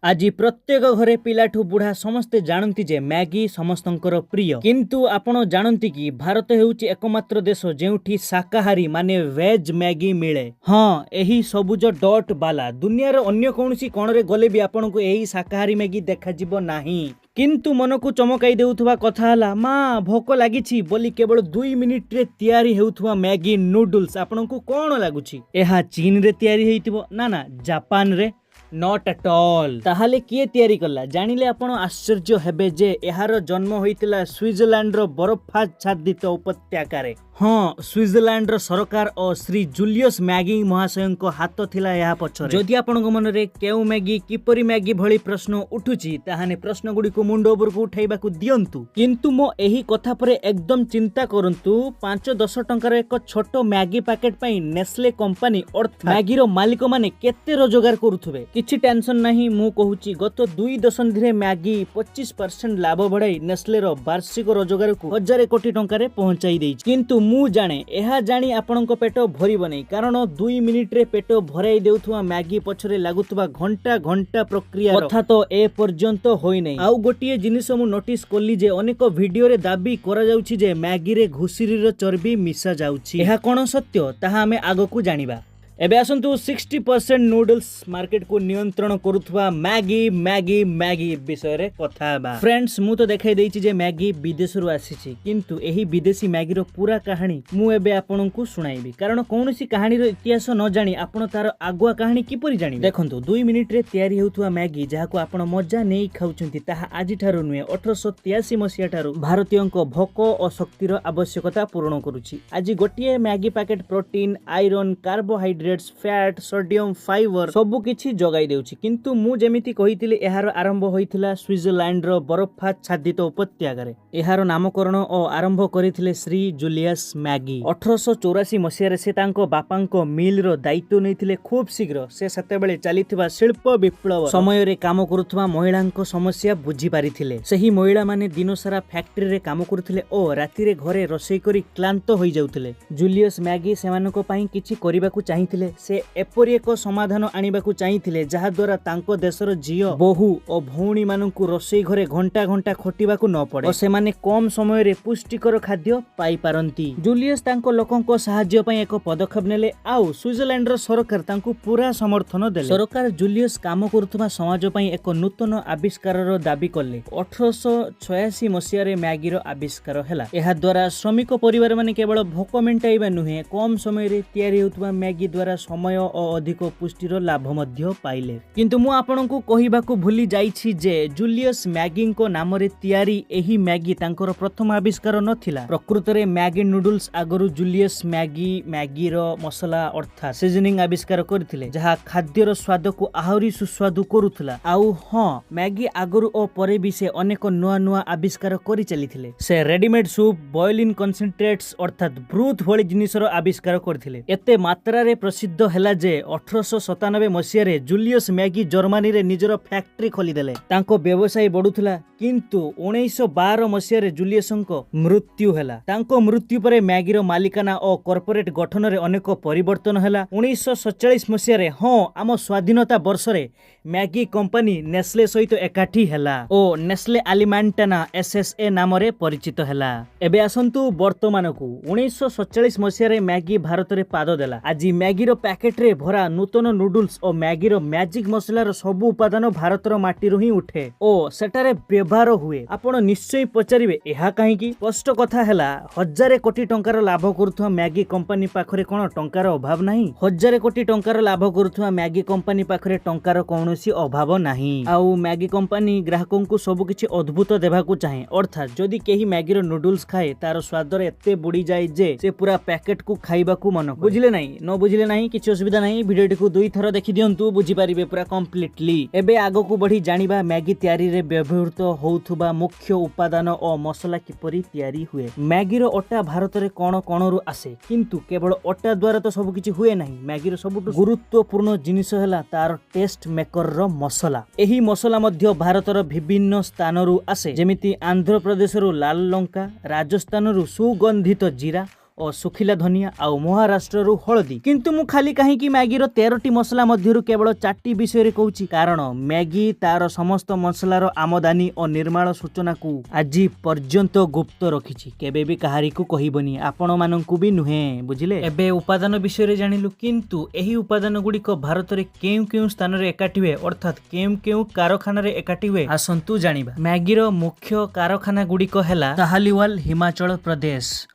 ଆଜି ପ୍ରତ୍ୟେକ ଘରେ ପିଲାଠୁ ବୁଢ଼ା ସମସ୍ତେ ଜାଣନ୍ତି ଯେ ମ୍ୟାଗି ସମସ୍ତଙ୍କର ପ୍ରିୟ। କିନ୍ତୁ ଆପଣ ଜାଣନ୍ତି କି ଭାରତ ହେଉଛି ଏକମାତ୍ର ଦେଶ ଯେଉଁଠି ଶାକାହାରୀ ମାନେ ଭେଜ୍ ମ୍ୟାଗି ମିଳେ? ହଁ, ଏହି ସବୁଜ ଡଟ୍ ବାଲା। ଦୁନିଆର ଅନ୍ୟ କୌଣସି କୋଣରେ ଗଲେ ବି ଆପଣଙ୍କୁ ଏହି ଶାକାହାରୀ ମ୍ୟାଗି ଦେଖାଯିବ ନାହିଁ। କିନ୍ତୁ ମନକୁ ଚମକାଇ ଦେଉଥିବା କଥା ହେଲା, ମା ଭୋକ ଲାଗିଛି ବୋଲି କେବଳ 2 ମିନିଟରେ ତିଆରି ହେଉଥିବା ମ୍ୟାଗି ନୁଡୁଲ୍ସ, ଆପଣଙ୍କୁ କ'ଣ ଲାଗୁଛି, ଏହା ଚୀନରେ ତିଆରି ହେଇଥିବ? ନା ନା, ଜାପାନରେ? Not at all. ତାହେଲେ କିଏ ତିଆରି କଲା? ଜାଣିଲେ ଆପଣ ଆଶ୍ଚର୍ଯ୍ୟ ହେବେ ଯେ ଏହାର ଜନ୍ମ ହୋଇଥିଲା ସୁଇଜରଲ୍ୟାଣ୍ଡର ବରଫାଚ୍ଛାଦିତ ଉପତ୍ୟକାରେ। ହଁ, ସୁଇଜରଲ୍ୟାଣ୍ଡର ସରକାର ଓ ଶ୍ରୀ ଜୁଲିୟସ୍ ମ୍ୟାଗି ମହାଶୟଙ୍କ ହାତ ଥିଲା ଏହା ପଛରେ। ଯଦି ଆପଣଙ୍କ ମନରେ କେଉଁ ମ୍ୟାଗି, କିପରି ମ୍ୟାଗି ଭଳି ପ୍ରଶ୍ନ ଉଠୁଛି, ତାହେଲେ ପ୍ରଶ୍ନଗୁଡ଼ିକୁ ମୁଣ୍ଡ ଉପରକୁ ଉଠାଇବାକୁ ଦିଅନ୍ତୁ। କିନ୍ତୁ ମୋ ଏହି କଥା ପରେ ଏକଦମ ଚିନ୍ତା କରନ୍ତୁ, 5-10 ଟଙ୍କାର ଏକ ଛୋଟ ମ୍ୟାଗି ପ୍ୟାକେଟ ପାଇଁ ନେସ୍ଲେ କମ୍ପାନୀ, ଅର୍ଥାତ୍ ମ୍ୟାଗିର ମାଲିକମାନେ କେତେ ରୋଜଗାର କରୁଥିବେ? କିଛି ଟେନସନ ନାହିଁ, ମୁଁ କହୁଛି, ଗତ 2 ଦଶନ୍ଧିରେ ମ୍ୟାଗି 25% ଲାଭ ବଢ଼ାଇ ନେସ୍ଲେର ବାର୍ଷିକ ରୋଜଗାରକୁ 1000 କୋଟି ଟଙ୍କାରେ ପହଞ୍ଚାଇ ଦେଇଛି। କିନ୍ତୁ ମୁଁ ଜାଣେ, ଏହା ଜାଣି ଆପଣଙ୍କ ପେଟ ଭରିବ ନାହିଁ। କାରଣ 2 ମିନିଟରେ ପେଟ ଭରାଇ ଦେଉଥିବା ମ୍ୟାଗି ପଛରେ ଲାଗୁଥିବା ଘଣ୍ଟା ଘଣ୍ଟା ପ୍ରକ୍ରିୟା କଥା ତ ଏ ପର୍ଯ୍ୟନ୍ତ ହୋଇନାହିଁ। ଆଉ ଗୋଟିଏ ଜିନିଷ ମୁଁ ନୋଟିସ କଲି ଯେ ଅନେକ ଭିଡିଓରେ ଦାବି କରାଯାଉଛି ଯେ ମ୍ୟାଗିରେ ଘୁଷୁରୀର ଚର୍ବି ମିଶା ଯାଉଛି। ଏହା କଣ ସତ୍ୟ, ତାହା ଆମେ ଆଗକୁ ଜାଣିବା। ଏବେ ଆସନ୍ତୁ 60% ନୁଡଲ୍ସ ମାର୍କେଟକୁ ନିୟନ୍ତ୍ରଣ କରୁଥିବା ମ୍ୟାଗି, ମ୍ୟାଗି, ମ୍ୟାଗି ବିଷୟରେ କଥା ହେବା। ଫ୍ରେଣ୍ଡସ୍, ମୁଁ ତ ଦେଖାଇ ଦେଇଛି ଯେ ମ୍ୟାଗି ବିଦେଶରୁ ଆସିଛି। କିନ୍ତୁ ଏହି ବିଦେଶୀ ମ୍ୟାଗିର ପୁରା କାହାଣୀ ମୁଁ ଏବେ ଆପଣଙ୍କୁ ଶୁଣାଇବି। କାରଣ କୌଣସି କାହାଣୀର ଇତିହାସ ନ ଜାଣି ଆପଣ ତାର ଆଗୁଆ କାହାଣୀ କିପରି ଜାଣିବେ? ଦେଖନ୍ତୁ, 2 ମିନିଟରେ ତିଆରି ହେଉଥିବା ମ୍ୟାଗି, ଯାହାକୁ ଆପଣ ମଜା ନେଇ ଖାଉଛନ୍ତି, ତାହା ଆଜିଠାରୁ ନୁହେଁ, 1883 ମସିହା ଠାରୁ ଭାରତୀୟଙ୍କ ଭୋକ ଓ ଶକ୍ତିର ଆବଶ୍ୟକତା ପୂରଣ କରୁଛି। ଆଜି ଗୋଟିଏ Maggi packet protein, iron, carbohydrates, fat, sodium, fiber ସବୁ କିଛି ଯୋଗାଇ ଦେଉଛି। କିନ୍ତୁ ମୁଁ ଯେମିତି କହିଥିଲି, ଏହାର ଆରମ୍ଭ ହୋଇଥିଲା ସୁଇଜରଲ୍ୟାଣ୍ଡର ବରଫାଚ୍ଛାଦିତ ଉପତ୍ୟକାରେ। ଏହାର ନାମକରଣ ଓ ଆରମ୍ଭ କରିଥିଲେ ଶ୍ରୀ ଜୁଲିୟସ୍ ମ୍ୟାଗି। 1884 ମସିହାରେ ସେ ତାଙ୍କ ବାପାଙ୍କ ମିଲ୍ର ଦାୟିତ୍ୱ ନେଇଥିଲେ। ଖୁବ୍ ଶୀଘ୍ର ସେ ସେତେବେଳେ ଚାଲିଥିବା ଶିଳ୍ପ ବିପ୍ଳବ ସମୟରେ କାମ କରୁଥିବା ମହିଳାଙ୍କ ସମସ୍ୟା ବୁଝିପାରିଥିଲେ। ସେହି ମହିଳାମାନେ ଦିନସାରା ଫ୍ୟାକ୍ଟ୍ରିରେ କାମ କରୁଥିଲେ ଓ ରାତିରେ ଘରେ ରୋଷେଇ କରି କ୍ଳାନ୍ତ ହୋଇଯାଉଥିଲେ। ଜୁଲିୟସ୍ ମ୍ୟାଗି ସେମାନଙ୍କ ପାଇଁ କିଛି କରିବାକୁ ଚାହିଁଥିଲେ। ସେ ଏପରି ଏକ ସମାଧାନ ଆଣିବାକୁ ଚାହିଁଥିଲେ, ଯାହାଦ୍ୱାରା ତାଙ୍କ ଦେଶର ଝିଅ, ବୋହୂ ଓ ଭଉଣୀମାନଙ୍କୁ ରୋଷେଇ ଘରେ ଘଣ୍ଟା ଘଣ୍ଟା ଖଟିବାକୁ ନ ପଡ଼େ ଓ ସେମାନେ କମ୍ ସମୟରେ ପୁଷ୍ଟିକର ଖାଦ୍ୟ ପାଇପାରନ୍ତି। ଜୁଲିୟସ୍ ତାଙ୍କ ଲୋକଙ୍କ ସାହାଯ୍ୟ ପାଇଁ ଏକ ପଦକ୍ଷେପ ନେଲେ ଆଉ ସୁଇଜରଲ୍ୟାଣ୍ଡର ସରକାର ତାଙ୍କୁ ପୁରା ସମର୍ଥନ ଦେଲେ। ସରକାର ଜୁଲିୟସ୍ କାମ କରୁଥିବା ସମାଜ ପାଇଁ ଏକ ନୂତନ ଆବିଷ୍କାରର ଦାବି କଲେ। 1886 ମସିହାରେ ମ୍ୟାଗିର ଆବିଷ୍କାର ହେଲା। ଏହାଦ୍ୱାରା ଶ୍ରମିକ ପରିବାରମାନେ କେବଳ ଭୋକ ମେଣ୍ଟାଇବା ନୁହେଁ, କମ୍ ସମୟରେ ତିଆରି ହେଉଥିବା ମ୍ୟାଗି ଦ୍ୱାରା ସମୟ ଓ ଅଧିକ ପୁଷ୍ଟିର ଲାଭ ମଧ୍ୟ ପାଇଲେ। କିନ୍ତୁ ମୁଁ ଆପଣଙ୍କୁ କହିବାକୁ ଭୁଲି ଯାଇଛି ଯେ ଜୁଲିୟସ୍ ମ୍ୟାଗିଙ୍କ ନାମରେ ତିଆରି ଏହି ମ୍ୟାଗି ତାଙ୍କର ପ୍ରଥମ ଆବିଷ୍କାର ନଥିଲା। ପ୍ରକୃତରେ ମ୍ୟାଗି ନୁଡୁଲ୍ସ ଆଗରୁ ଜୁଲିୟସ୍ ମ୍ୟାଗି ମ୍ୟାଗିର ମସଲା, ଅର୍ଥାତ୍ ସିଜନିଂ ଆବିଷ୍କାର କରିଥିଲେ, ଯାହା ଖାଦ୍ୟର ସ୍ୱାଦକୁ ଆହୁରି ସୁସ୍ୱାଦୁ କରୁଥିଲା। ଆଉ ହଁ, ମ୍ୟାଗି ଆଗରୁ ଓ ପରେ ବି ସେ ଅନେକ ନୂଆ ନୂଆ ଆବିଷ୍କାର କରି ଚାଲିଥିଲେ। ସେ ରେଡିମେଡ୍ ସୁପ୍, ବୁଲିୟନ କନସେନ୍ଟ୍ରେଟ୍ସ ଅର୍ଥାତ୍ ବ୍ରୁଥ୍ ଭଳି ଜିନିଷର ଆବିଷ୍କାର କରିଥିଲେ। ଏତେ ମାତ୍ରାରେ ପ୍ରସିଦ୍ଧ ହେଲା ଯେ 1897 ମସିହାରେ ଜୁଲିୟସ୍ ମ୍ୟାଗି ଜର୍ମାନୀରେ ନିଜର ଫ୍ୟାକ୍ଟ୍ରି ଖୋଲିଦେଲେ। ତାଙ୍କ ବ୍ୟବସାୟ ବଢୁଥିଲା। କିନ୍ତୁ 1912 ମସିହାରେ ଜୁଲିୟସଙ୍କ ମୃତ୍ୟୁ ହେଲା। ତାଙ୍କ ମୃତ୍ୟୁ ପରେ ମ୍ୟାଗିର ମାଲିକାନା ଓ କର୍ପୋରେଟ ଗଠନରେ ଅନେକ ପରିବର୍ତ୍ତନ ହେଲା। 1947 ମସିହାରେ, ହଁ, ଆମ ସ୍ୱାଧୀନତା ବର୍ଷରେ ମ୍ୟାଗି କମ୍ପାନୀ ନେସ୍ଲେ ସହିତ ଏକାଠି ହେଲା ଓ ନେସ୍ଲେ ଆଲିମାଣ୍ଟାନା ଏସ୍ଏସ୍ଏ ନାମରେ ପରିଚିତ ହେଲା। ଏବେ ଆସନ୍ତୁ ବର୍ତ୍ତମାନକୁ। 1947 ମସିହାରେ ମ୍ୟାଗି ଭାରତରେ ପାଦ ଦେଲା। ଆଜି ମ୍ୟାଗିର ପ୍ୟାକେଟରେ ଭରା ନୂତନ ନୁଡୁଲ୍ସ ଓ ମ୍ୟାଗିର ମ୍ୟାଜିକ ମସଲାର ସବୁ ଉପାଦାନ ଭାରତର ମାଟିରୁ ହିଁ ଉଠେ ଓ ସେଠାରେ ବ୍ୟବହାର ହୁଏ। ଆପଣ ନିଶ୍ଚୟ ପଚାରିବେ, ଏହା କାହିଁକି? ସ୍ପଷ୍ଟ କଥା ହେଲା, 1000 କୋଟି ଟଙ୍କାର ଲାଭ କରୁଥିବା ମ୍ୟାଗି କମ୍ପାନୀ ପାଖରେ କ'ଣ ଟଙ୍କାର ଅଭାବ ନାହିଁ? 1000 କୋଟି ଟଙ୍କାର ଲାଭ କରୁଥିବା ମ୍ୟାଗି କମ୍ପାନୀ ପାଖରେ ଟଙ୍କାର କୌଣସି ଅଭାବ ନାହିଁ। ଆଉ ମ୍ୟାଗି କମ୍ପାନୀ ଗ୍ରାହକଙ୍କୁ ସବୁ କିଛି ଅଦ୍ଭୁତ ଦେବାକୁ ଚାହେଁ। ଅର୍ଥାତ୍ ଯଦି କେହି ମ୍ୟାଗିର ନୁଡୁଲ୍ସ ଖାଏ, ତାର ସ୍ୱାଦରେ ଏତେ ବୁଡ଼ିଯାଏ ଯେ ସେ ପୁରା ପ୍ୟାକେଟକୁ ଖାଇବାକୁ ମନ କରେ। ବୁଝିଲେ ନାହିଁ? ନ ବୁଝିଲେ ନାହିଁ, କିଛି ଅସୁବିଧା ନାହିଁ। ଭିଡିଓଟିକୁ ଦୁଇଥର ଦେଖିଦିଅନ୍ତୁ, ବୁଝିପାରିବେ ପୁରା କମ୍ପ୍ଲିଟଲି। ଏବେ ଆଗକୁ ବଢି ଜାଣିବା ମ୍ୟାଗି ତିଆରିରେ ବ୍ୟବହୃତ ହେଉଥିବା ମୁଖ୍ୟ ଉପାଦାନ ଓ ମସଲା କିପରି ତିଆରି ହୁଏ। ମ୍ୟାଗିର ଅଟା ଭାରତରେ କୋଣ କୋଣରୁ ଆସେ। କିନ୍ତୁ କେବଳ ଅଟା ଦ୍ୱାରା ତ ସବୁ କିଛି ହୁଏ ନାହିଁ। ମ୍ୟାଗିର ସବୁଠୁ ଗୁରୁତ୍ୱପୂର୍ଣ୍ଣ ଜିନିଷ ହେଲା ତାର ଟେଷ୍ଟ ମେକରର ମସଲା। ଏହି ମସଲା ମଧ୍ୟ ଭାରତର ବିଭିନ୍ନ ସ୍ଥାନରୁ ଆସେ, ଯେମିତି ଆନ୍ଧ୍ରପ୍ରଦେଶରୁ ଲାଲ ଲଙ୍କା, ରାଜସ୍ଥାନରୁ ସୁଗନ୍ଧିତ ଜିରା ଓ ଓ ଶୁଖିଲା ଧନିଆ ଆଉ ମହାରାଷ୍ଟ୍ରରୁ ହଳଦୀ। କିନ୍ତୁ ମୁଁ ଖାଲି କାହିଁକି ମ୍ୟାଗିର 13ଟି ମସଲା ମଧ୍ୟରୁ କେବଳ ଚାରିଟି ବିଷୟରେ କହୁଛି? କାରଣ ମ୍ୟାଗି ତାର ସମସ୍ତ ମସଲାର ଆମଦାନୀ ଓ ନିର୍ମାଣ ସୂଚନାକୁ ଆଜି ପର୍ଯ୍ୟନ୍ତ ଗୁପ୍ତ ରଖିଛି। କେବେ ବି କାହାରିକୁ କହିବନି, ଆପଣମାନଙ୍କୁ ବି ନୁହେଁ, ବୁଝିଲେ? ଏବେ ଉପାଦାନ ବିଷୟରେ ଜାଣିଲୁ, କିନ୍ତୁ ଏହି ଉପାଦାନ ଗୁଡ଼ିକ ଭାରତରେ କେଉଁ କେଉଁ ସ୍ଥାନରେ ଏକାଠି ହୁଏ, ଅର୍ଥାତ୍ କେଉଁ କେଉଁ କାରଖାନାରେ ଏକାଠି ହୁଏ, ଆସନ୍ତୁ ଜାଣିବା। ମ୍ୟାଗିର ମୁଖ୍ୟ କାରଖାନା ଗୁଡ଼ିକ ହେଲା ତାହାଲିୱାଲ, ହିମାଚଳ ପ୍ରଦେଶ,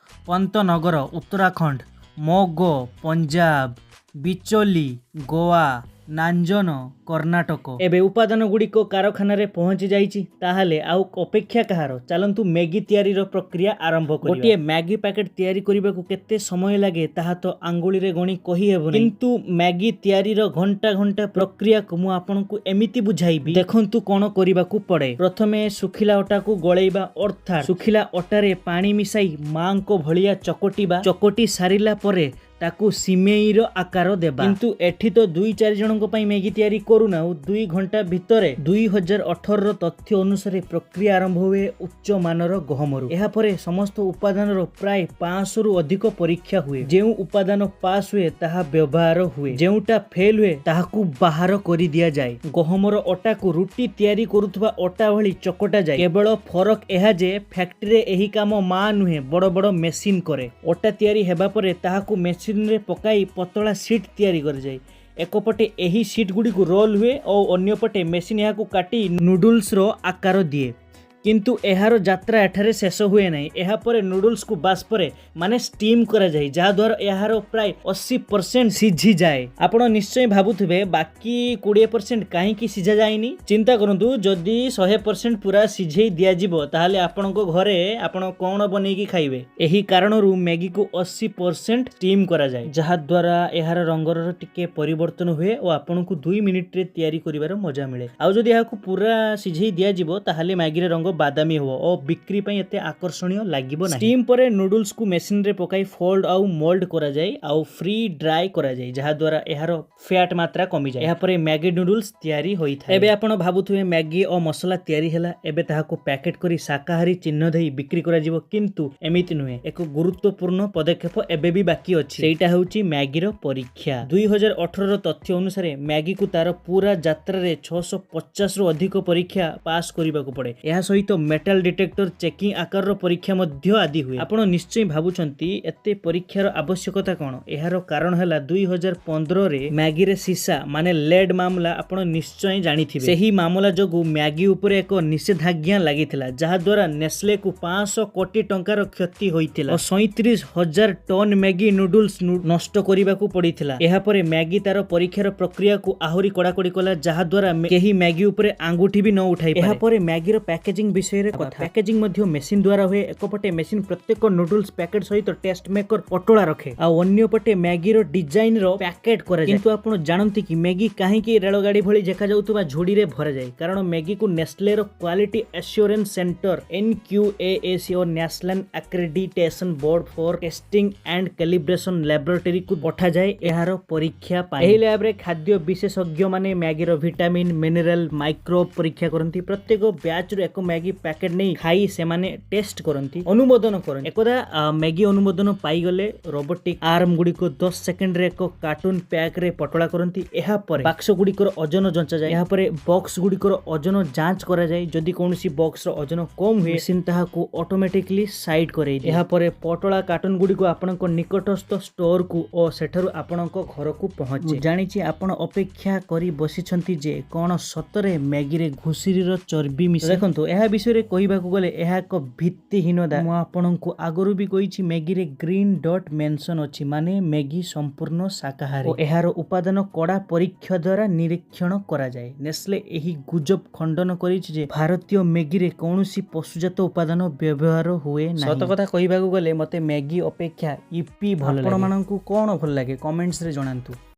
ପନ୍ତନଗର, ଉତ୍ତରାଖଣ୍ଡ, ମୋଗୋ, ପଞ୍ଜାବ, ବିଚୋଲି, ଗୋଆ, ନାଞ୍ଜନ, କର୍ଣ୍ଣାଟକ। ଏବେ ଉପାଦାନ ଗୁଡ଼ିକ କାରଖାନାରେ ପହଞ୍ଚି ଯାଇଛି, ତାହେଲେ ଆଉ ଅପେକ୍ଷା କାହାର? ଚାଲନ୍ତୁ ମ୍ୟାଗି ତିଆରିର ପ୍ରକ୍ରିୟା ଆରମ୍ଭ କରିବା। ଗୋଟିଏ ମ୍ୟାଗି ପ୍ୟାକେଟ ତିଆରି କରିବାକୁ କେତେ ସମୟ ଲାଗେ ତାହା ତ ଆଙ୍ଗୁଳିରେ ଗଣି କହିହେବ ନାହିଁ, କିନ୍ତୁ ମ୍ୟାଗି ତିଆରିର ଘଣ୍ଟା ଘଣ୍ଟା ପ୍ରକ୍ରିୟାକୁ ମୁଁ ଆପଣଙ୍କୁ ଏମିତି ବୁଝାଇବି। ଦେଖନ୍ତୁ କଣ କରିବାକୁ ପଡେ। ପ୍ରଥମେ ଶୁଖିଲା ଅଟାକୁ ଗୋଳେଇବା, ଅର୍ଥାତ୍ ଶୁଖିଲା ଅଟାରେ ପାଣି ମିଶାଇ ମାଙ୍କ ଭଳିଆ ଚକଟିବା। ଚକଟି ସାରିଲା ପରେ ତାକୁ ସିମେଇର ଆକାର ଦେବା। କିନ୍ତୁ ଏଠି ତ ଦୁଇ ଚାରି ଜଣଙ୍କ ପାଇଁ ମ୍ୟାଗି ତିଆରି କରୁନାହୁଁ 2 ଘଣ୍ଟା ଭିତରେ। 2018ର ତଥ୍ୟ ଅନୁସାରେ ପ୍ରକ୍ରିୟା ଆରମ୍ଭ ହୁଏ ଉଚ୍ଚ ମାନର ଗହମରୁ। ଏହାପରେ ସମସ୍ତ ଉପାଦାନର ପ୍ରାୟ 500ରୁ ଅଧିକ ପରୀକ୍ଷା ହୁଏ। ଯେଉଁ ଉପାଦାନ ପାସ୍ ହୁଏ ତାହା ବ୍ୟବହାର ହୁଏ, ଯେଉଁଟା ଫେଲ୍ ହୁଏ ତାହାକୁ ବାହାର କରିଦିଆଯାଏ। ଗହମର ଅଟାକୁ ରୁଟି ତିଆରି କରୁଥିବା ଅଟା ଭଳି ଚକଟା ଯାଏ। କେବଳ ଫରକ ଏହା ଯେ ଫ୍ୟାକ୍ଟ୍ରିରେ ଏହି କାମ ମା ନୁହେଁ, ବଡ଼ ବଡ଼ ମେସିନ୍ କରେ। ଅଟା ତିଆରି ହେବା ପରେ ତାହାକୁ ମେସିନରେ ପକାଇ ପତଳା ସିଟ୍ ତିଆରି କରାଯାଏ। ଏକପଟେ ଏହି ସିଟ୍ ଗୁଡ଼ିକୁ ରୋଲ୍ ହୁଏ ଓ ଅନ୍ୟପଟେ ମେସିନ୍ ଏହାକୁ କାଟି ନୁଡୁଲ୍ସର ଆକାର ଦିଏ। କିନ୍ତୁ ଏହାର ଯାତ୍ରା ଏଠାରେ ଶେଷ ହୁଏ ନାହିଁ। ଏହାପରେ ନୁଡୁଲ୍ସକୁ ବାଷ୍ପରେ, ମାନେ ଷ୍ଟିମ୍ କରାଯାଏ, ଯାହାଦ୍ୱାରା ଏହାର ପ୍ରାୟ 80% ସିଝିଯାଏ। ଆପଣ ନିଶ୍ଚୟ ଭାବୁଥିବେ, ବାକି 20% କାହିଁକି ସିଝା ଯାଇନି? ଚିନ୍ତା କରନ୍ତୁ, ଯଦି 100% ପୁରା ସିଝେଇ ଦିଆଯିବ, ତାହେଲେ ଆପଣଙ୍କ ଘରେ ଆପଣ କ'ଣ ବନେଇକି ଖାଇବେ? ଏହି କାରଣରୁ ମ୍ୟାଗିକୁ 80% ଷ୍ଟିମ୍ କରାଯାଏ, ଯାହାଦ୍ୱାରା ଏହାର ରଙ୍ଗର ଟିକେ ପରିବର୍ତ୍ତନ ହୁଏ ଓ ଆପଣଙ୍କୁ 2 ମିନିଟରେ ତିଆରି କରିବାର ମଜା ମିଳେ। ଆଉ ଯଦି ଏହାକୁ ପୁରା ସିଝେଇ ଦିଆଯିବ, ତାହେଲେ ମ୍ୟାଗିର ରଙ୍ଗ ବାଦାମୀ ହେବ ଓ ବିକ୍ରି ପାଇଁ ଏତେ ଆକର୍ଷଣୀୟ ଲାଗିବ ନାହିଁ। ଷ୍ଟିମ୍ ପରେ ନୁଡୁଲ୍ସକୁ ମେସିନରେ ପକାଇ ଫୋଲ୍ଡ ଆଉ ମୋଲ୍ଡ କରାଯାଏ ଆଉ ଫ୍ରି ଡ୍ରାଏ କରାଯାଏ, ଯାହାଦ୍ୱାରା ଏହାର ଫ୍ୟାଟ୍ ମାତ୍ରା କମିଯାଏ। ଏହାପରେ ମ୍ୟାଗି ନୁଡୁଲ୍ସ ତିଆରି ହୋଇଥାଏ। ଏବେ ଆପଣ ଭାବୁଥିବେ, ମ୍ୟାଗି ଓ ମସଲା ତିଆରି ହେଲା, ଏବେ ତାହାକୁ ପ୍ୟାକେଟ କରି ଶାକାହାରୀ ଚିହ୍ନ ଦେଇ ବିକ୍ରି କରାଯିବ। କିନ୍ତୁ ଏମିତି ନୁହେଁ। ଏକ ଗୁରୁତ୍ୱପୂର୍ଣ୍ଣ ପଦକ୍ଷେପ ଏବେ ବି ବାକି ଅଛି। ସେଇଟା ହେଉଛି ମ୍ୟାଗିର ପରୀକ୍ଷା। 2018ର ତଥ୍ୟ ଅନୁସାରେ ମ୍ୟାଗିକୁ ତାର ପୁରା ଯାତ୍ରାରେ 650ରୁ ଅଧିକ ପରୀକ୍ଷା ପାସ୍ କରିବାକୁ ପଡେ। ଏହା ସହିତ ମେଟାଲ ଡିଟେକ୍ଟର ଚେକିଂ ଆକାରର ପରୀକ୍ଷା ମଧ୍ୟ ଆଦି ହୁଏ। ଆପଣ ନିଶ୍ଚୟ ଭାବୁଛନ୍ତି, ଏତେ ପରୀକ୍ଷାର ଆବଶ୍ୟକତା କ'ଣ? ଏହାର କାରଣ ହେଲା 2015ରେ ମ୍ୟାଗିରେ ସୀସା, ମାନେ ଲେଡ୍ ମାମଲା ଆପଣ ନିଶ୍ଚୟ ଜାଣିଥିବେ। ସେହି ମାମଲା ଯୋଗୁଁ ମ୍ୟାଗି ଉପରେ ଏକ ନିଷେଧାଜ୍ଞା ଲାଗିଥିଲା, ଯାହାଦ୍ୱାରା ନେସ୍ଲେକୁ 500 କୋଟି ଟଙ୍କାର କ୍ଷତି ହୋଇଥିଲା ଓ 37,000 ଟନ୍ ମ୍ୟାଗି ନୁଡୁଲ୍ସ ନଷ୍ଟ କରିବାକୁ ପଡ଼ିଥିଲା। ଏହାପରେ ମ୍ୟାଗି ତାର ପରୀକ୍ଷାର ପ୍ରକ୍ରିୟାକୁ ଆହୁରି କଡ଼ାକଡ଼ି କଲା, ଯାହାଦ୍ୱାରା କେହି ମ୍ୟାଗି ଉପରେ ଆଙ୍ଗୁଠି ବି ନ ଉଠାଇ। ଏହାପରେ ମ୍ୟାଗିର ପ୍ୟାକେଜିଂ ବିଷୟରେ କଥା। ପ୍ୟାକେଜିଂ ମଧ୍ୟ ମେସିନ୍ ଦ୍ୱାରା ହୁଏ। ଏକପଟେ ମେସିନ୍ ପ୍ରତ୍ୟେକ ନୁଡୁଲ୍ସ ପ୍ୟାକେଟ ସହିତ ଟେଷ୍ଟ ମେକର ପଟୋଳା ରଖେ ଆଉ ଅନ୍ୟପଟେ ମ୍ୟାଗିର ଡିଜାଇନର ପ୍ୟାକେଟ କରାଯାଏ। କିନ୍ତୁ ଆପଣ ଜାଣନ୍ତି କି ମ୍ୟାଗି କାହିଁକି ରେଳଗାଡ଼ି ଭଳି ଦେଖାଯାଉଥିବା ଝୁଡ଼ିରେ ଭରାଯାଏ? କାରଣ ମ୍ୟାଗିକୁ ନେସ୍ଲେର quality assurance centre, NQAC, O National Accreditation Board for Testing and Calibration ଲାବୋରେଟୋରୀକୁ ପଠାଯାଏ ଏହାର ପରୀକ୍ଷା ପାଇଁ। ଏହି ଲ୍ୟାବରେ ଖାଦ୍ୟ ବିଶେଷଜ୍ଞମାନେ ମ୍ୟାଗିର ଭିଟାମିନ୍, ମିନେରାଲ, ମାଇକ୍ରୋବ ପରୀକ୍ଷା କରନ୍ତି। ପ୍ରତ୍ୟେକ ବ୍ୟାଚରୁ ଏକ ମ୍ୟାଗି ପ୍ୟାକେଟ ନେଇ ଖାଇ ସେମାନେ ଟେଷ୍ଟ କରନ୍ତି, ଅନୁମୋଦନ କରନ୍ତି। ଏକଦା ମ୍ୟାଗି ଅନୁମୋଦନ ପାଇଗଲେ ରୋବୋଟିକ ଆର୍ମ ଗୁଡ଼ିକ 10 ସେକେଣ୍ଡରେ ଏକ କାର୍ଟୁନ ପ୍ୟାକରେ ପଟଳା କରନ୍ତି। ଏହାପରେ ବାକ୍ସ ଗୁଡ଼ିକର ଓଜନ ଯଞ୍ଚାଯାଏ। ଏହାପରେ ବକ୍ସ ଗୁଡ଼ିକର ଓଜନ ଯାଞ୍ଚ କରାଯାଏ। ଯଦି କୌଣସି ବକ୍ସର ଓଜନ କମ ହୁଏ, ମେସିନ୍ ତାହାକୁ ଅଟୋମେଟିକଲି ସାଇଡ୍ କରେଇ ଦିଏ। ଏହାପରେ ପଟଳା କାର୍ଟୁନ ଗୁଡ଼ିକୁ ଆପଣଙ୍କ ନିକଟସ୍ଥ ଷ୍ଟୋରକୁ ଓ ସେଠାରୁ ଆପଣଙ୍କ ଘରକୁ ପହଞ୍ଚେ। ମୁଁ ଜାଣିଛି, ଆପଣ ଅପେକ୍ଷା କରି ବସିଛନ୍ତି ଯେ କ'ଣ ସତରେ ମ୍ୟାଗିରେ ଘୁଷୁରୀର ଚର୍ବି ମିଶେ? ଦେଖନ୍ତୁ, ଏହା ବିଷୟରେ କହିବାକୁ ଗଲେ ଏହା ଏକ ଭିତ୍ତିହୀନ ଦାବି। ମୁଁ ଆପଣଙ୍କୁ ଆଗରୁ ବି କହିଛି, ମ୍ୟାଗିରେ ଗ୍ରୀନ୍ ଡଟ୍ ମେନସନ୍ ଅଛି, ମାନେ ମ୍ୟାଗି ସମ୍ପୂର୍ଣ୍ଣ ଶାକାହାରୀ ଓ ଏହାର ଉପାଦାନ କଡ଼ା ପରୀକ୍ଷା ଦ୍ୱାରା ନିରୀକ୍ଷଣ କରାଯାଏ। ନେସ୍ଲେ ଏହି ଗୁଜବ ଖଣ୍ଡନ କରିଛି ଯେ ଭାରତୀୟ ମ୍ୟାଗିରେ କୌଣସି ପଶୁଜାତ ଉପାଦାନ ବ୍ୟବହାର ହୁଏ ନାହିଁ। ସତ କଥା କହିବାକୁ ଗଲେ ମୋତେ ମ୍ୟାଗି ଅପେକ୍ଷା ଇପି ଭଲ ଲାଗେ। ଆପଣମାନଙ୍କୁ କ'ଣ ଭଲ ଲାଗେ, କମେଣ୍ଟସରେ ଜଣାନ୍ତୁ।